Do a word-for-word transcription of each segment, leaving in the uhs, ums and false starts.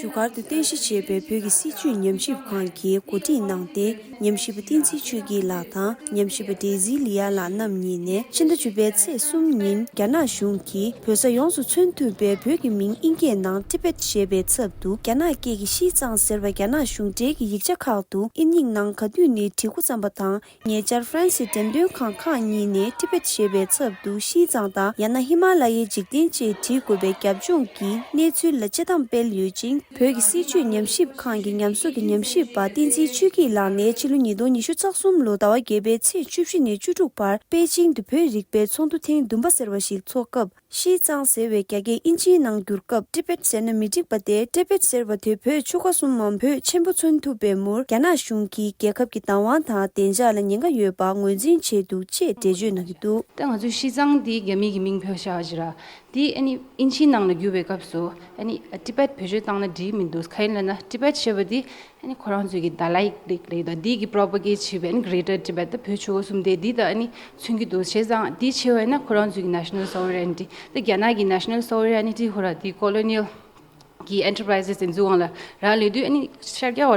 བཞུགས་སྒར་དུ་རྟེན་གཞི་བྱས་པའི་བོད་ཀྱི་སྲིད་བྱུས་ཉམས་ཞིབ་ཁང་གིས་གོ་སྒྲིག་གནང་སྟེ། ཉམས་ཞིབ་པ་བསྟན་འཛིན་ཆོས་སྐྱིད་ལགས་དང་ཉམས་ཞིབ་པ་ཌེ་ཟི་ལི་ཡ་ལགས་རྣམ་གཉིས་ནས་ཕྱི་ཟླ་བཅུ་པའི་ཚེས་གསུམ་ཉིན། རྒྱ་ནག་གཞུང་གིས་བོད་ས་ཡོངས་སུ་མཚོན་ཐུབ་པའི་བོད་ཀྱི་མིང་དབྱིན་སྐད་ནང་ཊི་བེཊ་ཞེས་པའི་ཚབ་ཏུ་རྒྱ་ནག་སྐད་ཀྱི་ཤིས་ཙང་ཟེར་བ་རྒྱ་ནག་གཞུང་འབྲེལ་གྱི་ཡིག་ཆ་ཁག་ཏུ་དབྱིན་ཡིག་ནང་ག་དུས་ནས་བྲིས་འགོ་བརྩམས་པ་དང་། ཉེ་ཆར་ཧྥ་རན་སིའི་འགྲེམས་སྟོན་ཁང་ཁག་གཉིས་ནས་ཊི་བེཊ་ཞེས་པའི་ཚབ་ཏུ་ཤིས་ཙང་དང་ཡང་ན་ཧི་མ་ལ་ཡའི་འཇིག་རྟེན་ཅེས་བྲིས་དགོས་པའི་རྒྱབ་ལྗོངས་ཀྱི་གནས་ཚུལ་ལ་དཔྱད་གཏམ་སྤེལ་ཡོད་ཅིང་། བོད་ཀྱི་སྲིད་བྱུས་ཉམས་ཞིབ་ཁང་གི་ཉམས་གསོ་གི་ཉམས་ཞིབ་པ་བསྟན་འཛིན་ཆོས་སྐྱིད་ལགས་ནས་ཕྱི་ལོ་ཉིས་སྟོང་ཉི་ཤུ་རྩ་གསུམ་ལོ་ཟླ་བ་བརྒྱད་པའི་ཚེས་བཅུ་བཞི་ནས་བཅུ་དྲུག་བར་པེ་ཅིང་དུ་བོད་རིག་པའི་ཚོགས་འདུ་ཐེངས་བདུན་པ་ཟེར་བ་ཞིག་འཚོགས་སྐབས། ཤིས་ཙང་ཟེར་བའི་རྒྱ་སྐད་དབྱིན་ཇིའི་ནང་བསྒྱུར་སྐབས་ཊི་བེཊ་ཟེར་ན་མི་འགྲིག་པ་སྟེ། ཊི་བེཊ་ཟེར་བ་དེ་བོད་ཆོལ་ཁ་གསུམ་མམ་བོད་ཆེན་པོ་མཚོན་ཐུབ་པའི་མུར། རྒྱ་ནག་གཞུང་གིས་རྒྱལ་ཁབ་ཀྱི་བདག་དབང་དང་བདེ་འཇགས་ལ་ཉེན་ཁ་ཡོད་པ་ངོས་འཛིན་བྱས་འདུག་ཅེས་འགྲེལ་བརྗོད་གནང་གི་འདུག་ད་ང་ཚོས་ཤིས་ཙང་འདི་རྒྱ་མི་གི་མིང་བོས་བཞག་པ་ཅིག་ར། འདི་ཨ་ནི་དབྱིན་ཇིའི་ནང་ལ་བསྒྱུར་བའི་སྐབས་སུ་ཨ་ནི་ཊི་བེཊ་བེད་སྤྱོད་བཏང་ན་འགྲིག་མི་འདུག་གང་ཡིན་ལབ་ན། ཊི་བེཊ་ཞེས་པ་འདི་ཨ་ནི་ཁོ་རང་ཚོའི་གི་ད་ལའི་ལིག་རེད། ད་འདི་གི་པོ་རོ་པ་གེཊ་བྱས་པའི་ཨ་ནི་གྷི་རེ་ཊར་ཊི་བེཊ། ད་བོད་ཆོལ་ཁ་གསུམ་དེ་འདི་ད་ཨ་ནི་མཚོན་གྱི་འདུག་བྱས་ཙང་འདི་བྱས་པ་ཡིན་ན་ཁོ་རང་ཚོའི་གི་ནེ་ཤ་ནལ་སོ་ཝེ་རེན་ཊི། ད་རྒྱ་ནག་གི་ནེ་ཤ་ནལ་སོ་ཝེ་རེན་ཊི་ཁོ་ར་འདི་ཀོ་ལོ་ནི་ཡལ་གི་ཨེན་ཊར་པ་རའི་སི་དེ་ཚོའི་དབང་ལ་རག་ལས་དུས་ཨ་ནི་ཤར་རྒྱག་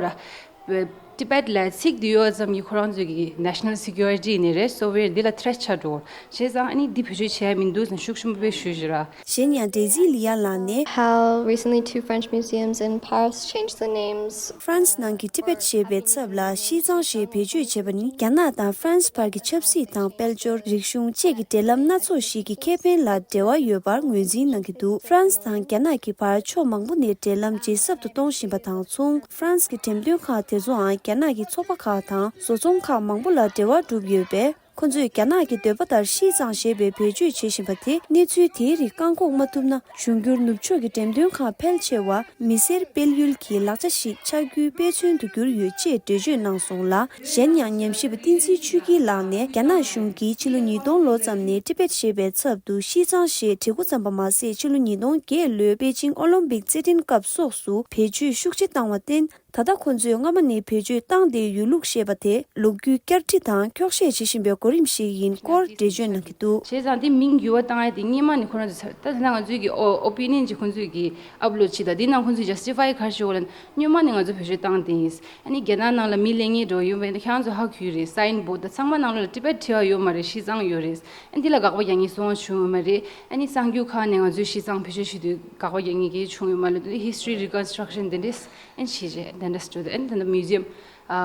བ་ར། ཊི་བེཊ་ལབ་ཚིག་འདི་ཡོད་ཙམ་གྱིས་ཁོ་རང་ཚོའི་གི་ནེ་ཤ་ནལ་སི་ཀུ་རི་ཊི་ནི་རེད། སོ་ཝེ་རེན་ཊི་འདི་ལ་ཐི་རེཊ་ཆགས་འགྲོ། བྱས་ཙང་ཨ་ནི་འདི་བེད་སྤྱོད་བྱས་མི་འདུག་ཟེར་ཤུགས་ཆེན་པོ་དཔེ་ཞུས་ཞུ་ར། གཞན་ཡང་ཌེ་ཟི་ལི་ཡ་ལགས་ནས། How recently two French museums in Paris changed the names. ཧྥ་རན་སི་ནང་གི་ཊི་བེཊ་ཞེས་པའི་ཚབ་ལ་ཤིས་ཙང་ཞེས་བེད་སྤྱོད་བྱས་པ་ནི། རྒྱ་ནག་དང་ཧྥ་རན་སི་བར་གྱི་ཆབ་སྲིད་དང་དཔལ་འབྱོར། རིག་གཞུང་བཅས་ཀྱི་འབྲེལ་ལམ་སྣ་ཚོགས་ཤིག་གི་ཁེ་ཕན་ལ་འབྲེལ་བ་ཡོད་པར་ངོས་འཛིན་གནང་གི་འདུག་ཧྥ་རན་སི་དང་རྒྱ་ནག་གི་བར་ཕྱོགས་མང་པོ་ནས་འབྲེལ་ལམ་ཇེ་ཟབ་ཏུ་གཏོང་བཞིན་པ་དང་མཚུངས། ཧྥ་རན་སི་གི་འགྲེམས་སྟོན་ཁང་དེ་ཚོའང་རྒྱ་ནག་གི་ཚོགས་པ་ཁག་དང་བཟོ་ཚོང་ཁག་མང་པོ་ལ་འབྲེལ་བ་གྲུབ་ཡོད་པས། ཁོ་ཚོས་རྒྱ་ནག་གི་འདོད་པ་ལྟར་ཤིས་ཙང་ཞེས་པའི་བེད་སྤྱོད་བྱེད་བཞིན་པ་དེ། གནས་ཚུལ་དེའི་རིགས་བཀག་འགོག་མ་ཐུབ་ན། འབྱུང་འགྱུར་ནུབ་ཕྱོགས་ཀྱི་འགྲེམས་སྟོན་ཁང་ཕལ་ཆེ་བ་མི་སེར་སྤེལ་ཡུལ་གྱི་ལག་ཆ་ཞིག་ཆགས་རྒྱུའི་དཔེ་མཚོན་དུ་གྱུར་ཡོད་ཅེས་འགྲེལ་བརྗོད་གནང་སོང་ལ། གཞན་ཡང་ཉམས་ཞིབ་པ་བསྟན་འཛིན་ཆོས་སྐྱིད་ལགས་ནས། རྒྱ་ནག་གཞུང་གིས་ཕྱི་ལོ་ཉིས་སྟོང་ལོ་ཙམ་ནས་ཊི་བེཊ་ཞེས་པའི་ཚབ་ཏུ་ཤིས་ཙང་ཞེས་བྲི་འགོ་བརྩམས་པ་མ་ཟད། ཕྱི་ལོ་ཉིས་སྟོང་བརྒྱད་ལོའི་པེ་ཅིང་ཨོ་ལིམ་པིག་རྩེད་འགྲན་སྐབས་སོགས་སུ་བེད་སྤྱོད་ཤུགས་ཆེ་བཏང་བར་བརྟེན། ད་ལྟ་ཁོ་ཚོས་སྔ་མ་ནས་བེད་སྤྱོད་བཏང་བསྡད་ཡོད་ལུགས་བཤད་པ་དེ་ལོ་རྒྱུས་བསྐྱར་བྲིས་དང་འཁྱོག་བཤད་བྱེད་བཞིན་པའི་གོ་རིམ་ཞིག་ཡིན་སྐོར་འགྲེལ་བརྗོད་གནང་གི་འདུག་བྱས་ཙང་དེ་མིང་འགྱུར་བ་བཏང་ཡ་དེ་སྔོན་མ་ནས་ཁོ་རང་ཚོ་ད་ད་ང་ཚོའི་གི་ཨོ་ཨོ་པི་ནི་ཡན་ཅིག་ཁོ་ཚོས་གི་ཨབ་ལོཌ་བྱས། ད་དེ་ནང་ཁོ་ཚོས་ཇ་སི་ཊི་ཕའི་ག་རེ་ཞུ་དགོས་ལབ་ན། སྔོན་མ་ནས་ང་ཚོ་བེད་སྤྱོད་བཏང་བསྡད་ཡིན། ཨ་ནི་རྒྱ་ནག་ནང་ལ་མི་ལས་ངན་འགྲོ་ཡོང་བས་ད་ཁྱེད་རང་ཚོ་ཧ་གོ་གི་རེད། སའིན་བོར་ཌི་ད་ཚང་མ་ནང་ལོགས་ལ་ཊི་བེཊ་བྲིས་པ་ཡོད་མ་རེད། ཤིས་ཙང་ཡོད་རེད། ཨ་འདི་ལ་དགག་པ་རྒྱག་མཁན་སུ་ཡང་བྱུང་ཡོད་མ་རེད། ཨ་ནི་གསར་འགྱུར་ཁག་ནས་ང་ཚོའི་ཤིས་ཙང་བེད་སྤྱོད་བྱེད་དུས་དགག་པ་རྒྱག་མཁན་གྱིས་བྱུང་ཡོད་མ་རེད། དེ་ཧི་སི་ཊོ་རི་རི་ཀོན་སི་ཊྲག་ཤན་དེ་འདྲས་ཨ་ནི་བྱས་རྗེས་དེ་འདྲས་འགྲོ་དུས། ཨ་ནི་ད་ལྟ་མིའུ་ཛི་ཡམ་ཨ་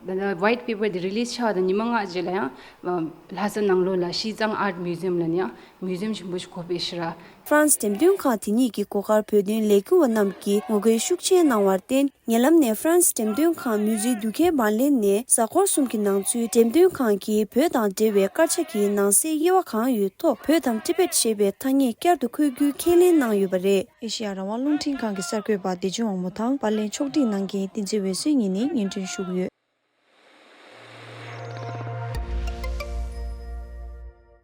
ད་ལྟ་ཝའིཊ་པེ་པར་དེ་རི་ལིས་ཆགས་དང་ཉི་མ་ལྔ་རྗེས་ལ་ཡང་ཨ་ལྷ་ས་ནང་ལོགས་ལ་ཤིས་ཙང་ཨརཊ་མིའུ་ཛི་ཡམ་ལབ་ནས་ཡང་མིའུ་ཛི་ཡམ་ཆེན་པོ་ཞིག་སྒོ་ཕྱེ་ཤག་ཧྥ་རན་སི་འགྲེམས་སྟོན་ཁང་དེ་ཉིད་ཀྱི་སྒོ་ཁར་བོད་དོན་ལས་འགུལ་བ་རྣམས་ཀྱིས་ངོ་རྒོལ་ཤུགས་ཆེན་གནང་བར་བརྟེན། ཉེ་ལམ་ནས་ཧྥ་རན་སི་འགྲེམས་སྟོན་ཁང་མུ་ཛི་དུ་ཁའི་མར་ལེན་ནས་གཟའ་འཁོར་གསུམ་གྱི་ནང་ཚུད་འགྲེམས་སྟོན་ཁང་གིས་བོད་དང་འབྲེལ་བའི་དཀར་ཆག་གི་ནང་གསེས་དབྱེ་བ་གང་ཡོད་ཐོག་བོད་དང་ཊི་བེཊ་ཞེས་པའི་ཐ་སྙད་བསྐྱར་དུ་འཁོད་རྒྱུའི་ཁས་ལེན་གནང་ཡོད་པ་རེད། ཨེ་ཤེ་ཡ་རང་དབང་རླུང་འཕྲིན་ཁང་གི་གསར་འགོད་པ་བདེ་ཆེན་དབང་མོ་དང་པར་ལེན་ཕྱོགས་སྒྲིག་གནང་མཁན་བསྟན་འཛིན་འོད་ཟེར་གཉིས་ནས་སྙན་སྒྲོན་ཞུ་གི་ཡོད།